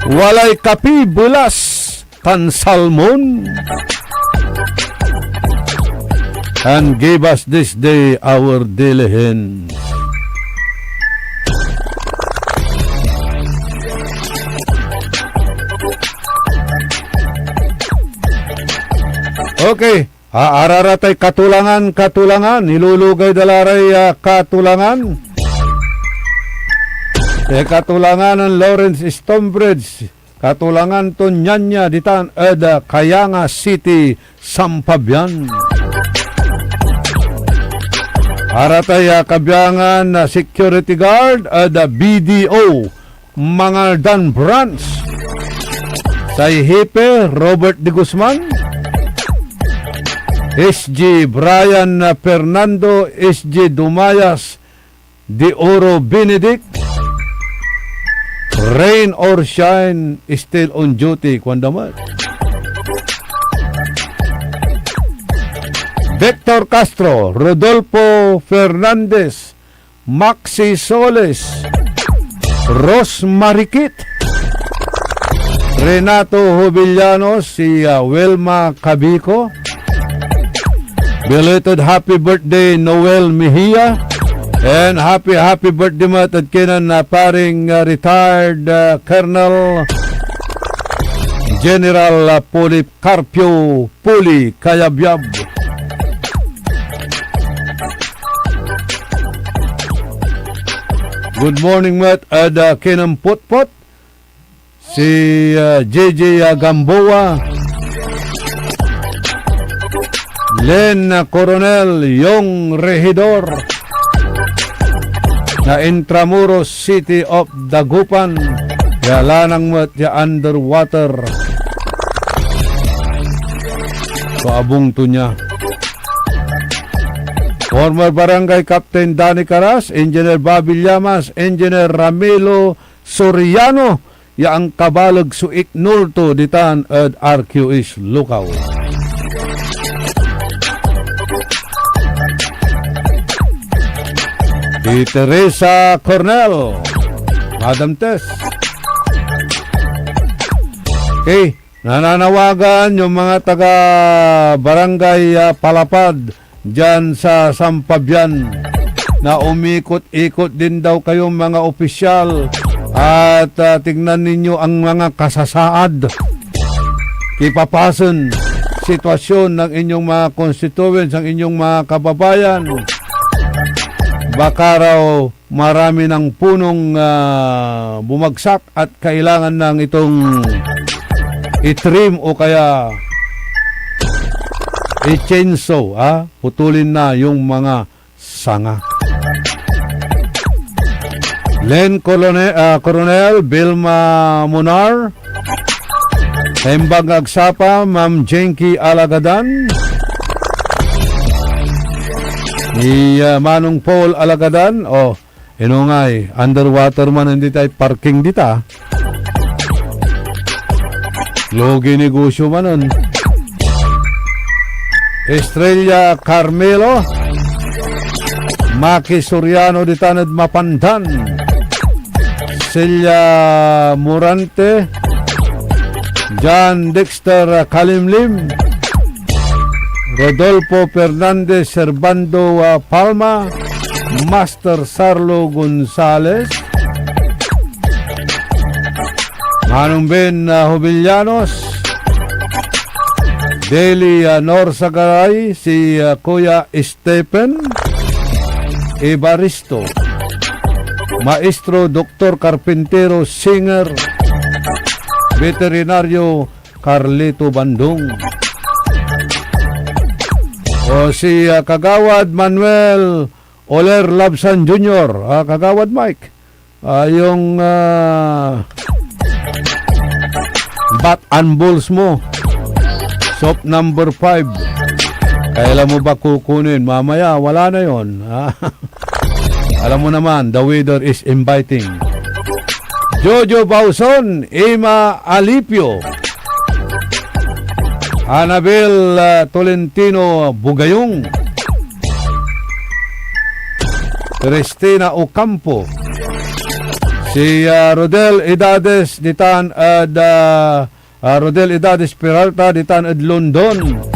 Walay kapi, belas, tan salmon. And give us this day our daily hen. Okay. Ah, araratay katulangan, katulangan. Ilulugay da la ray, ah, katulangan. Eh, katulangan nen Lawrence Stonebridge. Katulangan ton Nyanya ditan ed, ah, Cayanga City, Sampabian. Aratay, ah, kabiangan na security guard ed, ah, B D O, Mangaldan Branch. Say Hepe, Robert de Guzman, S G Brian, ah, Fernando, S G Dumayas, De Oro Benedict, rain or shine, still on duty, kuanda met. Victor Castro, Rodolfo Fernandez, Maxi Solis, Ros Marikit, Renato Jovellanos, si, ah, Wilma Cabico. Belated happy birthday, Noel Mejia. And happy, happy birthday met ed kinen, ah, paring, ah, retired, ah, Colonel General, ah, Policarpio Puli Cayabyab. Good morning met ed, ah, kinen Potpot. Si, ah, J J, ah, Gamboa, Len, ah, Coronel, Yong Regidor na Intramuros, City of Dagupan, ya lanang met ya underwater so abung to nia. Former Barangay Captain Danny Caras, Engineer Bobby Llamas, Engineer Ramilo Soriano, ya angkabaleg so iknul to ditan ed R Q S Lukaw. Si Teresa Cornel, Madam Tess. Okay, nananawagan yung mga taga Barangay, ah, Palapad dian sa Sampabian na umikot-ikot din daw kayong mga opisyal at, ah, tignan ninyo ang mga kasasaad, kipapasen, sitwasyon ng inyong mga constituents, ang inyong mga kababayan. Baka raw marami ng punong, ah, bumagsak at kailangan nang itong i-trim o kaya i-chainsaw, ah, putulin na yung mga sanga. Len Colone-, ah, Coronel, Vilma Munar, Embag Agsapa, Ma'am Jenky Alagadan, ni, ah, Manong Paul Alagadan, oh, Inongay, underwater man andi tay parking dita. Logi negosyo man en. Estrella Carmelo, Maki Soriano ditan ed Mapandan, Celia Morante, John Dexter Kalimlim, Rodolfo Fernandez, Servando, ah, Palma, Master Sarlo Gonzales, Manong Ben, ah, Jovellanos, Deli, ah, Norsagaray, si, ah, Kuya Stephen Evaristo, Maestro Doktor Carpintero, Singer, Veterinaryo Carlito Bandung. O si, ah, Kagawad Manuel Oler Labsan Junior, ah, Kagawad Mike, ah, yung, ah, bat and balls mo, soap number five. Kailan mo ba kukunin? Mamaya, wala na yon, ah. Alam mo naman, the weather is inviting. Jojo Bauson, Ima Alipio, Anabel, ah, Tolentino Bugayong, Cristina Ocampo, si, ah, Rodel Idades ditan ed, ah, ah, Rodel Idades Peralta ditan ed London.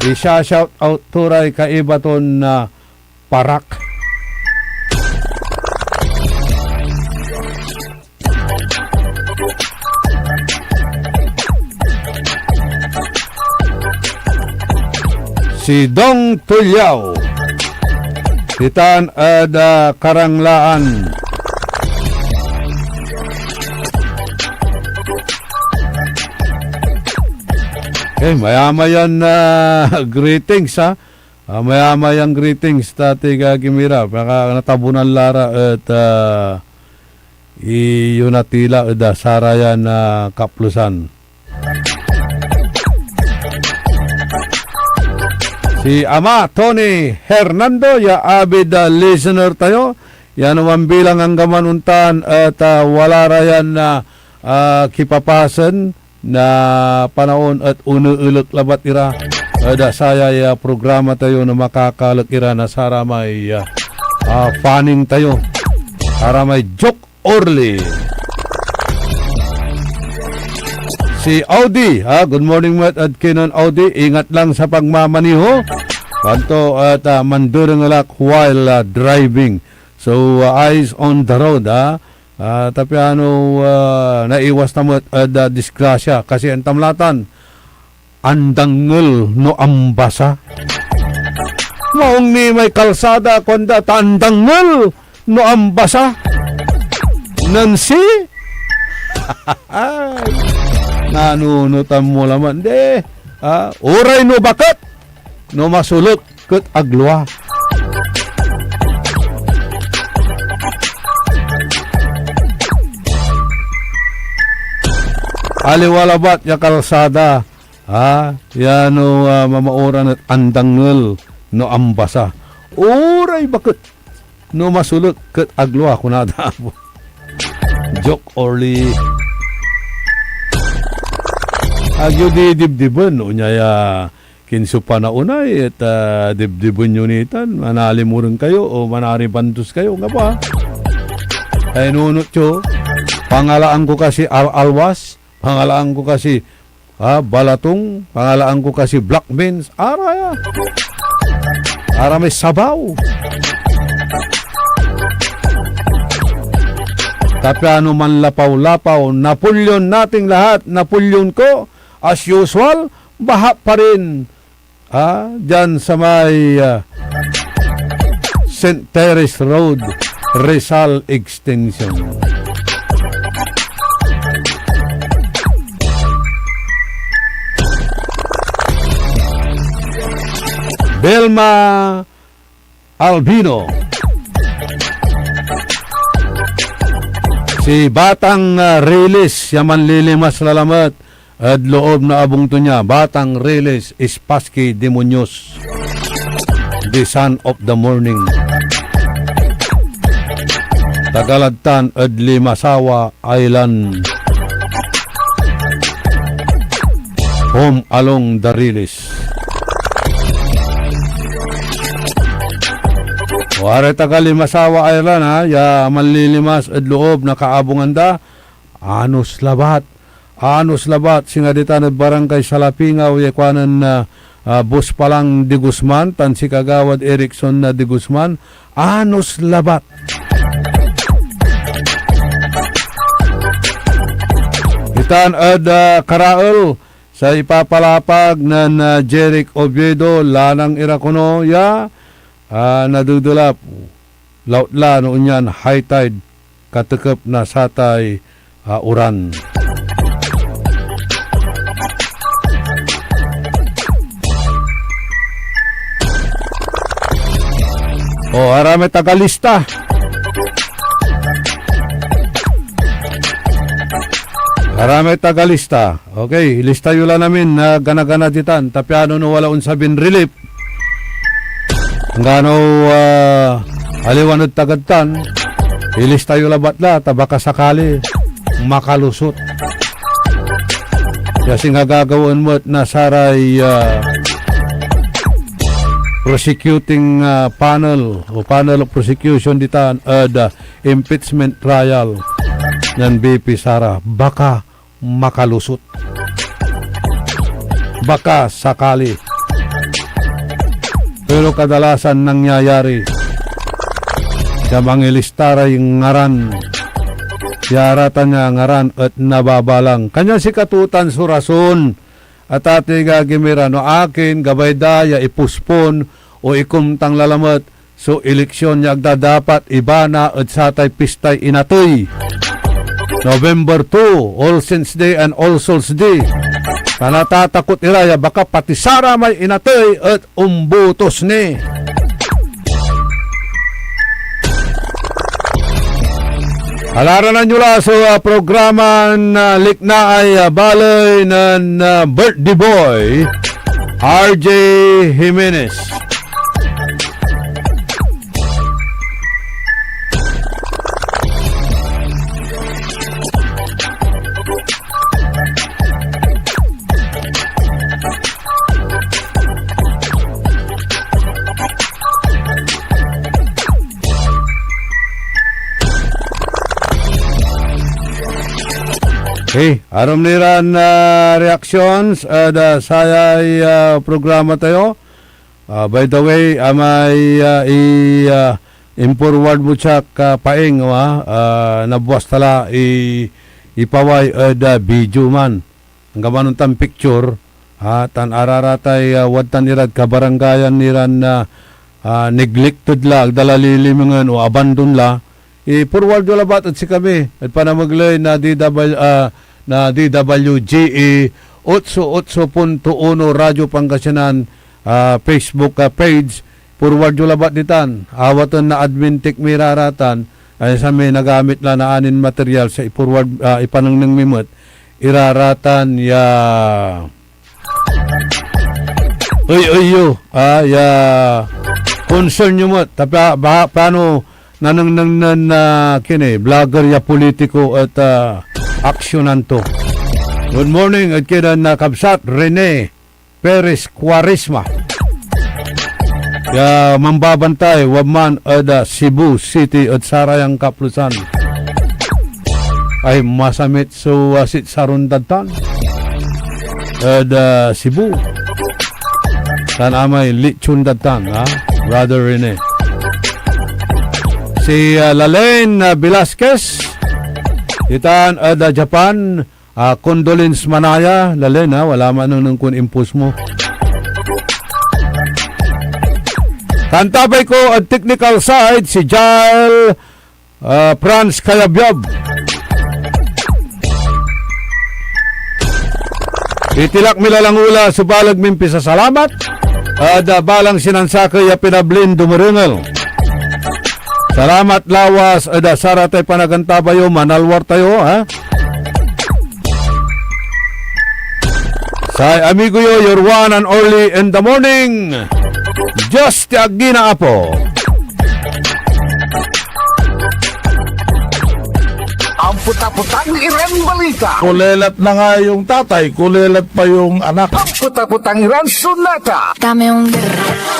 Isa-shout out to ray kaiba ton, ah, parak. Si Dong Tuliao, ditan ed, ah, Karanglaan. Eh, mayamayan na greetings, ha? Ah, mayamayan greetings, Tati Gagimira. Baka natabunan la ra et, ah, iyonat ila ed, ah, sarayan, ah, kaplusan. Si Ama Tony Hernando, ya avid, ah, listener tayo, ya no manbilang anggaman ontan et, ah, wala ra yan, ah, ah, kipapasen na panaon et oneelek labat ira ed sayay, ah, programa tayo no makakalek ira na saramay, ah, ah, fanning tayo, saramay joke Orly. Si Audi, ah, good morning met ed kinen Audi. Ingat lang sa pagmamaniho. Kanto et, ah, manderengel ak while, ah, driving. So, ah, eyes on the road, ah. Ah, ta piano, ah, naiwas ta met ed, ah, disgrasya. Kasi antam latan, andangel no ambasa. Maong ni may kalsada, kuanda, ta andangel no ambasa. Nancy? Nanunotan mo laman. Di, ah, oray no baket no masolek ket aglua. Aliwa labat ya kalsada, ah, ya no, ah, mamaoran et andangel no ambasa. Oray baket no masolek ket aglua, kunada. Joke, Orly. Agyo didibdiben, onya ya kinso panaonay et, ah, dibdiben yo nitan, manalimoren kayo o manaribandos kayo, ngapa? Ay, nunot yo, pangalaan ko kasi al-, alwas, pangalaan ko kasi, ah, balatong, pangalaan ko kasi black beans, ara ya. Ara may sabaw. Tapi ano man lapaw-lapaw, Napoleon nating lahat, Napoleon ko, as usual, baha pa rin, ah, diyan sa may, ah, Saint Terrace Road, Rizal Extension. Belma Albino. Si Batang, ah, Rilis, ya manlilimas lalamet ed loob na abung to nia, Batang Rilis Spassky Demonios, the son of the morning. Taga lad tan ed Limasawa Island. Home along the Rilis. Waray taga Limasawa Island, ha, ya manlilimas ed loob na kaabungan da, anos labat. Anos labat, singa ditan ed Barangay Salapingaw, ya kuanen, ah, ah, Buspalang de Guzman, tan si Kagawad Erickson na de Guzman, anos labat. Itan ed, ah, karael, say ipapalapag nen, ah, Jeric Oviedo, lanang ira kono ya, ah, nadedelap. Lautla no onyan high tide, katekep na satay, ah, uran. O, aramay tagalista. Aramay tagalista. Okay, ilista yo lan amin na gana-gana ditan. Ta piano no wala onsabin relief, anggano, ah, aliwan ed tagad tan, ilista yo labat la, ta baka sakali, makalusot. Ya singa gagawaen met na saray, ah, prosecuting, ah, panel o panel of prosecution ditan ed, ah, impeachment trial nen V P Sara. Baka makalusot. Baka sakali. Pero kadalasan nangyayari ya mangilista ray ngaran. Ya aratan ya ngaran et nababalang. Kanyan sikato tan so rason, a, ati, agagi mi ra, no akin, gabay da ya ipospon o ikumtang la lamet so eleksyon ya agda dapat ibana ed satay pistay inatey, November two, All Saints Day and All Souls Day. Ta natatakot ira ya baka pati saramay inatey et ombotos ni. Alaranan yo la so, ah, programan, ah, Liknaay, ah, Baley nen, ah, Birthday Boy, R J Jimenez. Hey, arum ni ran, ah, reactions ed, ah, sayay, ah, programa tayo. Ah, by the way, amay, ah, i, ah, in-forward mo, Chuck, ah, Paeng, wa? Ah, nabuas ta la i, ipaway ed, ah, video man. Anggaman ontan picture, ah, tan araratay, ah, wadtan irad kabarangayan iran, ah, ah, neglected la, agda la lilimengen o abandon la, i-forward yo labat ed sikami, ed panamegley na D W, ah, na D W G E otso otso punto uno Radio Pangasinan, ah, Facebook, ah, page. Forward yo labat ditan. Awaten na admin tech mi ra ratan, ay sa mi nagamit la na anin material sa i-forward, ah, ipanengneng mi met. Iraratan ya ey, ey, yo, ah, ya concern yo met. Tapi, ah, ba, paano nanengneng nen, ah, kini, vlogger ya politiko et, ah, aksyonan to. Good morning, et kinen, ah, Kabsat Rene Perez Cuaresma. Ya mambabantay, wadman ed, ah, Cebu City ed sarayan kaplusan. Ay, masamit so, ah, sitsaron dad tan ed, ah, Cebu. Tan amay lechon dad tan, ha? Brother Rene. Si, ah, Lalen, ah, Velasquez, ditan ed, ah, Japan, ah, condolence manaya, Lalen, ha? Wala man ang nung kun impose mo. Kantabay ko at technical side, si Jael, ah, Franz Kayabyab. Itilak mi la langula so baleg min pisasalamat, ah, da balang sinansakey ya pinablin dumerengel. Salamat lawas ed saratay panagantabay yo, manalwar tayo, ha? Say amigo yo, your one and only in the morning, Diyos ti agi na Apo. Ampetapetang iran balita. Kulelat na nga yung tatay, kulelat pa yung anak. Ampetapetang iran sonata. Dame yung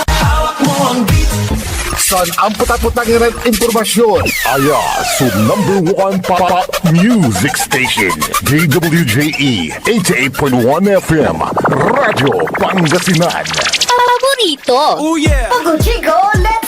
Hawak mo ang beat. Ang putak-putak iran impormasyon. Aya so number one pop music station, D W J E eighty-eight point one F M, Radyo Pangasinan. Paborito. Oh yeah! Pago Chico, let's